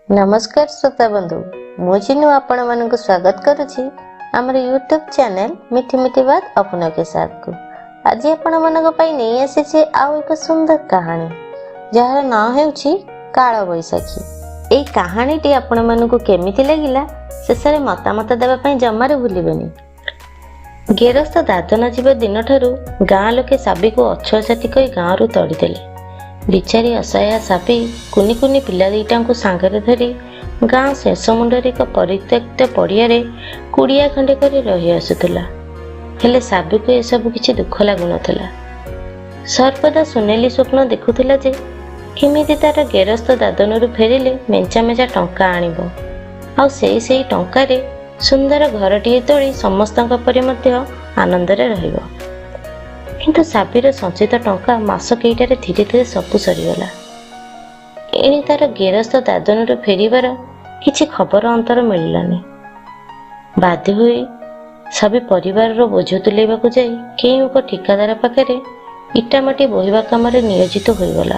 ନମସ୍କାର ଶ୍ରୋତା ବନ୍ଧୁ, ମୁଁ ଚିନୁ ଆପଣମାନଙ୍କୁ ସ୍ୱାଗତ କରୁଛି ଆମର ୟୁଟ୍ୟୁବ୍ ଚ୍ୟାନେଲ ମିଠି ମିଠି ବାତ ଅପନୋ କେ ସାଥକୁ। ଆଜି ଆପଣମାନଙ୍କ ପାଇଁ ନେଇ ଆସିଛି ଆଉ ଏକ ସୁନ୍ଦର କାହାଣୀ, ଯାହାର ନାଁ ହେଉଛି କାଳବୈଶାଖୀ। ଏଇ କାହାଣୀଟି ଆପଣମାନଙ୍କୁ କେମିତି ଲାଗିଲା, ଶେଷରେ ମତାମତ ଦେବା ପାଇଁ ଜମାରୁ ଭୁଲିବେନି। ଗେରସ୍ତ ଦାଦନ ଯିବା ଦିନଠାରୁ ଗାଁ ଲୋକେ ସାବିକୁ ଅଛୁଆ ଜାତି କହି ଗାଁରୁ ତଡ଼ିଦେଲେ। ବିଚାରୀ ଅସହାୟ ସାବି କୁନି କୁନି ପିଲା ଦୁଇଟାଙ୍କୁ ସାଙ୍ଗରେ ଧରି ଗାଁ ଶେଷ ମୁଣ୍ଡରେ ଏକ ପରିତ୍ୟକ୍ତ ପଡ଼ିଆରେ କୁଡ଼ିଆ ଖଣ୍ଡେ କରି ରହି ଆସୁଥିଲା। ହେଲେ ସାବିକୁ ଏସବୁ କିଛି ଦୁଃଖ ଲାଗୁନଥିଲା। ସର୍ବଦା ସୁନେଲି ସ୍ୱପ୍ନ ଦେଖୁଥିଲା ଯେ କେମିତି ତାର ଗେରସ୍ତ ଦାଦନରୁ ଫେରିଲେ ମେଞ୍ଚା ମେଞ୍ଚା ଟଙ୍କା ଆଣିବ, ଆଉ ସେଇ ସେଇ ଟଙ୍କାରେ ସୁନ୍ଦର ଘରଟିଏ ତୋଳି ସମସ୍ତଙ୍କ ପରି ମଧ୍ୟ ଆନନ୍ଦରେ ରହିବ। କିନ୍ତୁ ସାବିର ସଞ୍ଚିତ ଟଙ୍କା ମାସ କେଇଟାରେ ଧୀରେ ଧୀରେ ସବୁ ସରିଗଲା। ଏଣେ ତାର ଗେରସ୍ତ ଦାଦନରୁ ଫେରିବାର କିଛି ଖବର ଅନ୍ତର ମିଳିଲାନି। ବାଧ୍ୟ ହୋଇ ସାବି ପରିବାରର ବୋଝ ତୁଲେଇବାକୁ ଯାଇ କେଉଁ ଏକ ଠିକାଦାର ପାଖରେ ଇଟାମାଟି ବୋହିବା କାମରେ ନିୟୋଜିତ ହୋଇଗଲା।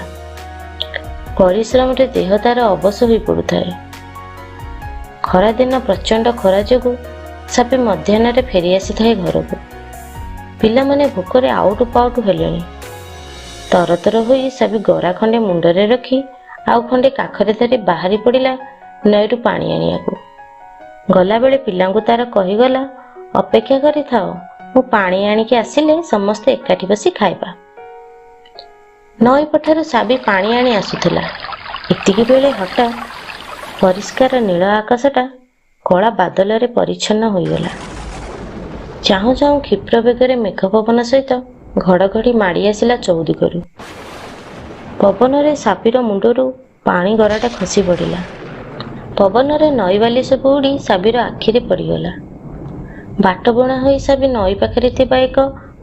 ପରିଶ୍ରମରେ ଦେହ ତାର ଅବଶ ହୋଇ ପଡୁଥାଏ। ଖରାଦିନ ପ୍ରଚଣ୍ଡ ଖରା ଯୋଗୁଁ ସାବି ମଧ୍ୟାହ୍ନରେ ଫେରି ଆସିଥାଏ ଘରକୁ। ପିଲାମାନେ ଭୋକରେ ଆଉଟୁ ପାଉଟୁ ହେଲେଣି। ତରତର ହୋଇ ସାବି ଗରା ଖଣ୍ଡେ ମୁଣ୍ଡରେ ରଖି ଆଉ ଖଣ୍ଡେ କାଖରେ ଧରି ବାହାରି ପଡ଼ିଲା ନଈରୁ ପାଣି ଆଣିବାକୁ। ଗଲାବେଳେ ପିଲାଙ୍କୁ ତାର କହିଗଲା, "ଅପେକ୍ଷା କରିଥାଅ, ମୁଁ ପାଣି ଆଣିକି ଆସିଲେ ସମସ୍ତେ ଏକାଠି ବସି ଖାଇବା।" ନଈ ପଠାରୁ ସାବି ପାଣି ଆଣି ଆସୁଥିଲା, ଏତିକି ବେଳେ ହଠାତ୍ ପରିଷ୍କାର ନୀଳ ଆକାଶଟା କଳା ବାଦଲରେ ପରିଚ୍ଛନ୍ନ ହୋଇଗଲା। ଚାହୁଁ ଚାହୁଁ କ୍ଷିପ୍ର ବେଗରେ ମେଘ ପବନ ସହିତ ଘଡ଼ଘଡ଼ି ମାଡ଼ି ଆସିଲା ଚଉଦିଗରୁ। ପବନରେ ସାବିର ମୁଣ୍ଡରୁ ପାଣି ଗରାଟା ଖସି ପଡ଼ିଲା। ପବନରେ ନଈ ବାଲି ସବୁ ଉଡ଼ି ସାବିର ଆଖିରେ ପଡ଼ିଗଲା। ବାଟବଣା ହୋଇ ସାବି ନଈ ପାଖରେ ଥିବା ଏକ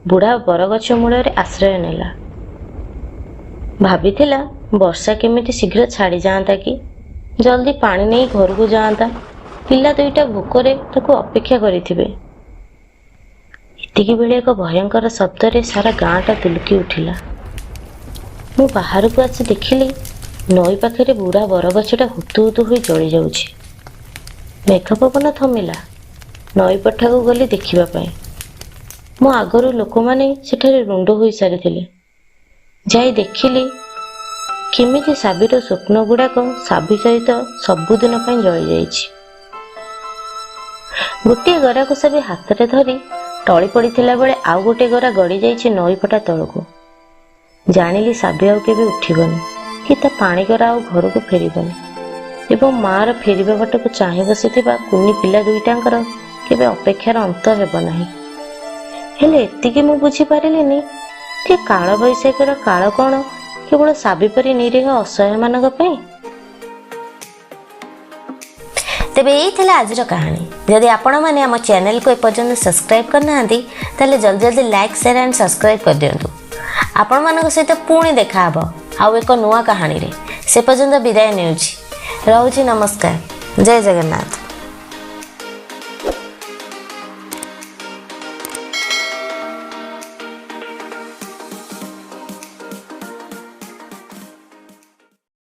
ବୁଢ଼ା ବରଗଛ ମୂଳରେ ଆଶ୍ରୟ ନେଲା। ଭାବିଥିଲା, ବର୍ଷା କେମିତି ଶୀଘ୍ର ଛାଡ଼ି ଯାଆନ୍ତା କି ଜଲ୍ଦି ପାଣି ନେଇ ଘରକୁ ଯାଆନ୍ତା। ପିଲା ଦୁଇଟା ଭୋକରେ ତାକୁ ଅପେକ୍ଷା କରିଥିବେ। ଏତିକି ବେଳେ ଏକ ଭୟଙ୍କର ଶବ୍ଦରେ ସାରା ଗାଁଟା ଦୁଲୁକି ଉଠିଲା। ମୁଁ ବାହାରକୁ ଆସି ଦେଖିଲି, ନଈ ପାଖରେ ବୁଢ଼ା ବରଗଛଟା ହୁତୁ ହୁତୁ ହୋଇ ଜଳି ଯାଉଛି। ମେଘ ପବନ ଥମିଲା। ନଈ ପଠାକୁ ଗଲି ଦେଖିବା ପାଇଁ। ମୋ ଆଗରୁ ଲୋକମାନେ ସେଠାରେ ରୁଣ୍ଡ ହୋଇ ସାରିଥିଲେ। ଯାଇ ଦେଖିଲି, କେମିତି ସାବିର ସ୍ୱପ୍ନ ଗୁଡ଼ାକ ସାବି ସହିତ ସବୁଦିନ ପାଇଁ ଜଳିଯାଇଛି। ଗୋଟିଏ ଗରାକୁ ସାବି ହାତରେ ଧରି ଟଳି ପଡ଼ିଥିଲା ବେଳେ ଆଉ ଗୋଟିଏ ଗରା ଗଡ଼ି ଯାଇଛି ନଈ ପଠା ତଳକୁ। ଜାଣିଲି, ସାବି ଆଉ କେବେ ଉଠିବନି କି ତା ପାଣି ଗରା ଆଉ ଘରକୁ ଫେରିବନି ଏବଂ ମାର ଫେରିବା ବାଟକୁ ଚାହିଁ ବସିଥିବା କୁନି ପିଲା ଦୁଇଟାଙ୍କର କେବେ ଅପେକ୍ଷାର ଅନ୍ତ ହେବ ନାହିଁ। ହେଲେ ଏତିକି ମୁଁ ବୁଝିପାରିଲିନି ଯେ କାଳବୈଶାଖୀର କାଳ କ'ଣ କେବଳ ସାବି ପରି ନିରୀହ ଅସହାୟମାନଙ୍କ ପାଇଁ? ତେବେ ଏଇ ଥିଲା ଆଜିର କାହାଣୀ। ଯଦି ଆପଣମାନେ ଆମ ଚ୍ୟାନେଲକୁ ଏପର୍ଯ୍ୟନ୍ତ ସବସ୍କ୍ରାଇବ୍ କରିନାହାନ୍ତି, ତାହେଲେ ଜଲ୍ଦି ଜଲ୍ଦି ଲାଇକ୍, ସେୟାର ଆଣ୍ଡ ସବସ୍କ୍ରାଇବ୍ କରିଦିଅନ୍ତୁ। ଆପଣମାନଙ୍କ ସହିତ ପୁଣି ଦେଖାହେବ ଆଉ ଏକ ନୂଆ କାହାଣୀରେ। ସେ ପର୍ଯ୍ୟନ୍ତ ବିଦାୟ ନେଉଛି, ରହୁଛି, ନମସ୍କାର, ଜୟ ଜଗନ୍ନାଥ।